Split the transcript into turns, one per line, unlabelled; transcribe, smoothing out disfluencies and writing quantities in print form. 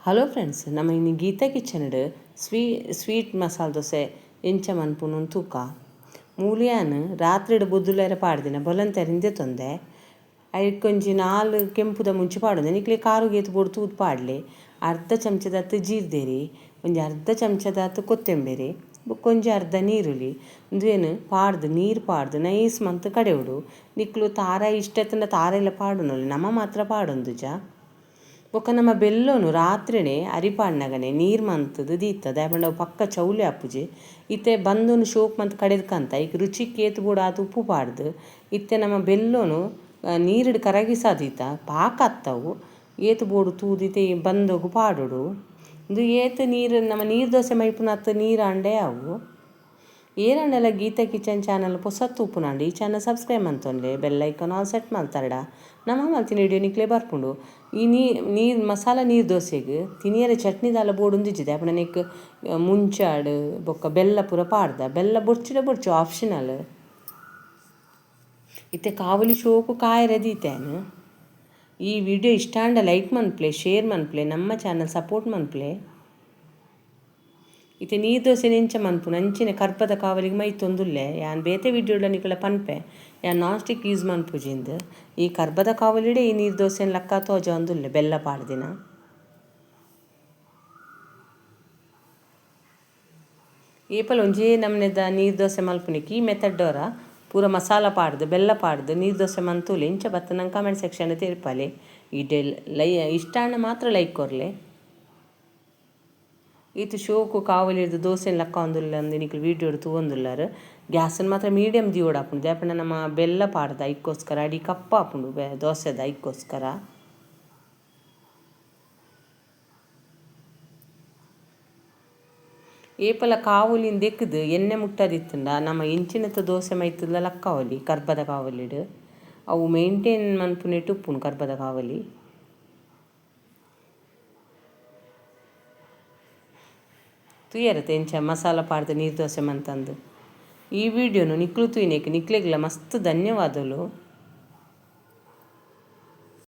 Hello friends, ನಮ್ಮ ಇನಿ Gita kitchen sweet masala dosa ಎಂಚ ಮನ್ಪುನು ತೂಕ ಮೂಲಿಯಾನ್ ರಾತ್ರಿಡ್ ಬೊದ್ದುಲೆರೆ ಪಾಡ್ದಿನ ಬೊಲಂತೆರಿಂದೆ ತೊಂದೆ ಐಕೊಂಜಿ ನಾಲ್ ಕೆಂಪುದ ಮುಂಚಿ ಪಾಡುಂದೆ ನಿಕ್ಲೆ ಕಾರುಗೇತು ಬೋಡು ತೂದು ಪಾಡ್ಲೆ. ಅರ್ಧ ಚಮಚದಾತ್ ಜೀರ್ದೇರಿ, ಒಂಜಿ ಅರ್ಧ ಚಮಚದಾತ್ ಕೊತ್ತಂಬರಿ, ಬೊಕ್ಕೊಂಜಿ ಅರ್ಧ ನೀರುಳ್ಳಿ ಉಂದುವೇನು ಪಾಡ್ದು ನೀರು ಪಾಡ್ದು ನೈಸ್ ಮಂತ್ ಕಡೆಯೋಡು. ನಿಕ್ಲು ತಾರ ಇಷ್ಟ ಇತ್ತಂಡ ತಾರ ಎಲ್ಲ ಪಾಡುನೊಲಿ, ನಮ ಮಾತ್ರ ಪಾಡೊಂದುಜ. ಬೊಕ್ಕ ನಮ್ಮ ಬೆಲ್ಲೊನು ರಾತ್ರಿನೇ ಅರಿಪಾಡ್ನಗನೆ ನೀರು ಮಂತದು ದೀತ ದಾಯೆ ಪಂಡ ಪಕ್ಕ ಚೌಲಿ ಆಪುಜಿ. ಇತ್ತೆ ಬಂದೊನು ಶೋಕ್ ಮಂತ್ ಕಡೆದ್ಕಂತ ಐಕ್ ರುಚಿಕ್ ಏತ್ ಬೋಡು ಆತ್ ಉಪ್ಪು ಪಾಡ್ದು ಇತ್ತೆ ನಮ್ಮ ಬೆಲ್ಲೊನು ನೀರುಡ್ ಕರಗಿಸಾದೀತ ಪಾಕ ಅತ್ತವು ಏತ್ ಬೋಡು ತೂದಿತ್ತೆ ಬಂದೊಗು ಪಾಡೊಡು. ಉಂದು ಏತ್ ನೀರು ನಮ್ಮ ನೀರು ದೋಸೆ ಮೈಪುನತ್ ನೀರು ಆಂಡೆ ಅವು. ಏರಂಡಲ ಗೀತಾ ಕಿಚನ್ ಚಾನಲ್ ಪೊಸತ್ತು ಉಪ್ಪುನಾಂಡ ಈ ಚಾನಲ್ ಸಬ್ಸ್ಕ್ರೈಬ್ ಮಂತೊನ್ಲೆ, ಬೆಲ್ ಐಕಾನ್ ಆಲ್ ಸೆಟ್ ಮಲ್ತಾರಡ ನಮ್ಮ ಮಲ್ತಿನ ವಿಡಿಯೋ ನಿಕ್ಲೆ ಬರ್ಪುಂಡು. ಈ ನೀರು ಮಸಾಲ ನೀರು ದೋಸೆಗ್ ತಿನಿಯರೆ ಚಟ್ನಿ ದಾಲ ಬೋಡುಂದಿಜ್ಜಿ ದಾಯೆ ನೆಕ್ ಮುಂಚಾಡು ಬೊಕ್ಕ ಬೆಲ್ಲ ಪೂರ ಪಾಡ್ದ, ಬೆಲ್ಲ ಬೊರ್ಚಿಡ ಬೊರ್ಚು ಆಪ್ಷನಲ್. ಇತ್ತೆ ಕಾವಲಿ ಶೋಕು ಕಾಯರೆ ದೀತೇನು. ಈ ವಿಡಿಯೋ ಇಷ್ಟ ಆಂಡ ಲೈಕ್ ಮನ್ಪ್ಲೆ, ಶೇರ್ ಮನ್ಪ್ಲೆ, ನಮ್ಮ ಚಾನಲ್ ಸಪೋರ್ಟ್ ಮನ್ಪ್ಲೆ. ಇತ್ತೆ ನೀರು ದೋಸೆ ಎಂಚ ಮನ್ಪುನು ಅಂಚಿನ ಕರ್ಪದ ಕಾವಲಿಗೆ ಮೈತೊಂದುಲ್ಲೆ. ಯಾನ್ ಬೇತೆ ವಿಡಿಯೋಡ ನಿಕಲ ಪನ್ಪೆ ಯಾನ್ ನಾನ್ ಸ್ಟಿಕ್ ಯೂಸ್ ಮನ್ಪುಜಿಂದು. ಈ ಕರ್ಬದ ಕಾವಲಿಡೆ ಈ ನೀರು ದೋಸೆನ ಲಕ್ಕ ತೋಜೊಂದುಲ್ಲೆ ಬೆಲ್ಲ ಪಾಡ್ದಿನ. ಏಪಲ ಒಂಜೇ ನಮೂನೆದ ನೀರು ದೋಸೆ ಮಲ್ಪುನಿಕ್ ಈ ಮೆಥಡ್ ಅವರ ಪೂರ ಮಸಾಲ ಪಾಡ್ದು ಬೆಲ್ಲ ಪಾಡ್ದು ನೀರು ದೋಸೆ ಮಂತೂಲೆ. ಇಂಚ ಬತ್ತ ನಂಗೆ ಕಾಮೆಂಟ್ ಸೆಕ್ಷನ್ ತೆರಿಪಾಲೆ. ಈ ಲೈ ಇಷ್ಟ ಆಂಡ ಮಾತ್ರ ಲೈಕ್ ಕೊರ್ಲೆ. ಈತ್ ಶೋಕು ಕಾವಲಿರ್ದು ದೋಸೆನ್ ಲಕ್ಕ ಒಂದುಲ್ಲ ಅಂದು ನಿಕ್ಲು ವೀಡಿಯೋಡು ತೂವೊಂದುಲ್ಲಾರ್. ಗ್ಯಾಸನ್ ಮಾತ್ರ ಮೀಡಿಯಂ ದಿಯೋಡು ಆಪುಂಡು ದಾಯೆ ಪಂಡ ನಮ್ಮ ಬೆಲ್ಲ ಪಾಡ್ದ ಐಕ್ಕೋಸ್ಕರ ಅಡಿ ಕಪ್ಪ ಆಪುಂಡು ದೋಸೆದ ಐಕ್ಕೋಸ್ಕರ. ಏಪಲ ಕಾವಲಿನ್ ದೆಕ್ಕದು ಎಣ್ಣೆ ಮುಟ್ಟದಿತ್ತಂಡ ನಮ್ಮ ಇಂಚಿನತ ದೋಸೆ ಮೈತುದ ಲಕ್ಕಾವಲಿ ಕರ್ಬದ ಕಾವಲಿಡ್ ಅವು ಮೇಂಟೈನ್ ಮನ್ಪುನೆಟ್ ಉಪ್ಪುಂಡು ಕರ್ಬದ ಕಾವಲಿ. ತೂಯರತೆ ಎಂಚ ಮಸಾಲ ಪಾಡ್ದು ನೀರು ದೋಸೆ ಮಂತಂದು. ಈ ವಿಡಿಯೋನು ನಿಕ್ಲು ತೂಯಿನೆಕ್ ನಿಕ್ಲೆಗ್ಲ ಮಸ್ತ್ ಧನ್ಯವಾದಗಳು.